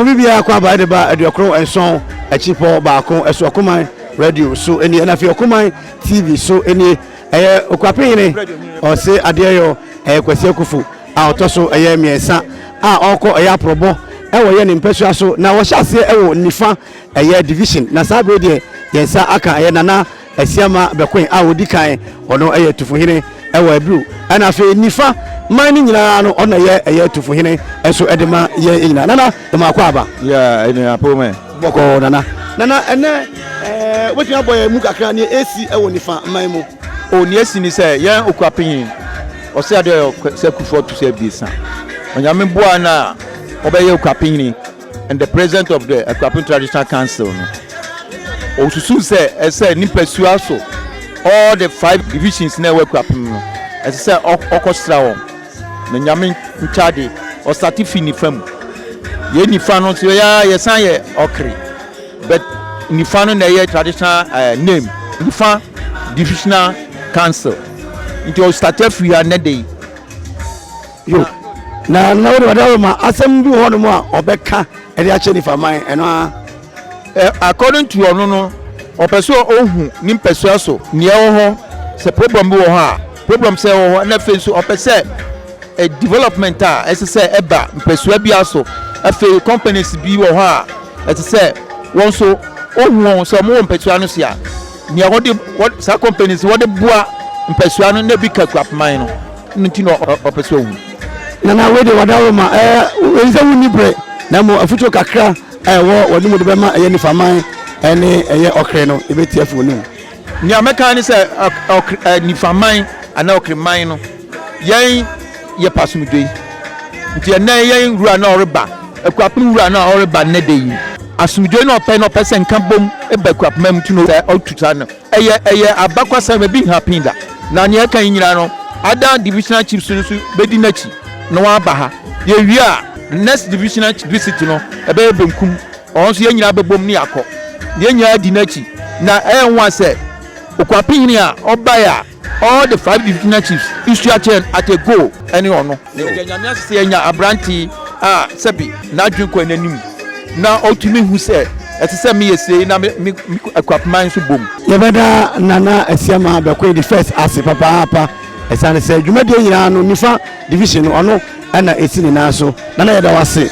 Mo biribiara kɔ aba de ba 97 akyipɔ 1 ɛso Ɔkoman Radio so nie, ɛna afei Ɔkoman TV so nie. Ɛyɛ Okuapehene ɔse adeɛ yɔ ɛyɛ Kwasi Akufo a ɔtɔ so ɛyɛ 3 a ɔrekɔ ɛyɛ aporɔbɔ ɛwɔ yɛ ne mpasua so, na wɔhyɛ aseɛ ɛwɔ nifa ɛyɛ division. Na saa bere deɛ yɛn nsa aka ɛyɛ Nana Asiama Bɛkoe a ɔdi kan, ɔno ɛyɛ Tufuhene ɛwɔ Abiriw, ɛna afei nifa man no nyinaa no ɔno ɛyɛ ɛyɛ Tufuhene nso ɛde ma yɛn nyinaa. Nana ɛmu akɔ aba. Yeah, ɛne apomɛ. Bɔkɔɔ Nana. Nana, ɛnɛ wobɛtumi abɔ yɛn mu kakra nea ɛsi ɛwɔ nifa man mu? O, nea esi ni sɛ yɛn Okuapehene ɔsɛ adeɛ sɛ Kufuor to sɛ 3 Onyame boa na ɔbɛyɛ Okuapehene and the president of the Akuapem Traditional Council no, osusu sɛ ɛsɛ nipa sua so all the five divisions na ɛwɔ Akuapem no, ɛsɛ sɛ ɔkɔsra wɔn. Na Nyame nkyade ɔsate fi nifa mu. Yɛn nifa no nso yɛ yɛsan yɛ ɔkere, but nifa no na ɛyɛ traditional name, Nifa Divisional Council, nti ɔsate afiri ha nnɛ de yi. Yo, na na wode wade ma asɛm bi wɔ hɔnom a ɔbɛka ɛde akyɛ nifa man ɛno a? According to ɔno no, ɔpɛ sɛ ɔhu ne mpɛsua so nea ɛwɔ hɔ, sɛ problem bi wɔ hɔ a, problem sɛ ɛwɔ hɔ, na afei nso ɔpɛ sɛ development a ɛsɛ sɛ ɛba mpɛsua bi aso. Afei companies bi wɔ hɔ a ɛsɛ sɛ wɔn nso ohu wɔn sɛ wɔn wɔ mpɛsua no so a, nea wɔde wɔ saa companies wɔde boa mpɛsua no na bi ka Akuapeman no no, nti na ɔpɛ sɛ ɔhu. Nana, wei de wada wo ma ɛɛ sɛ wonni berɛ, na mmom afotuo kakra a ɛwɔ wɔne mu de bɛma ɛyɛ nifa man ɛne ɛyɛ ɔkere no, ɛbɛti afi wɔ ne mu. Nea mɛka ne sɛ nifaman anaa ɔkreman no, yɛn yɛ pasomdwe, nti ɛnɛ yɛn wura na ɔreba, Akuapem wura na ɔreba nnɛ de yi, asomdwe na ɔpɛ, na ɔpɛ sɛ nka bom ba Akuapem mu, nti no sɛ ɔtu saa no ɛyɛ abakwasɛm ebi nhapin da. Na nea ɛka yi nyinaa no, other divisional chiefs no nso bɛdi n'akyi na wɔaba ha. Yɛwie a, next divisional visit no ɛbɛyɛ Benkum. Ɔno nso yɛn nyinaa bɛbom ne yɛakɔ, yɛn nyinaa di n'akyi. Na ɛyɛ nwa sɛ Okuapehene a ɔbaeɛ a all the five divisional chiefs isua kyɛn at a go ɛne ɔno. Na yɛda Nyame ase sɛ yɛnya aberante a sɛbi n'adwene kɔ n'anim na ɔtumi hu sɛ ɛte sɛ meyɛ sei na me Akuapeman nso bom. Yɛbɛda Nana Asiama Bɛkoe the first ase papaapa, ɛsiane sɛ dwumadie nyinaa no nifa division no ɔno ɛna ɛsi ne nan so. Nana, yɛda wo ase.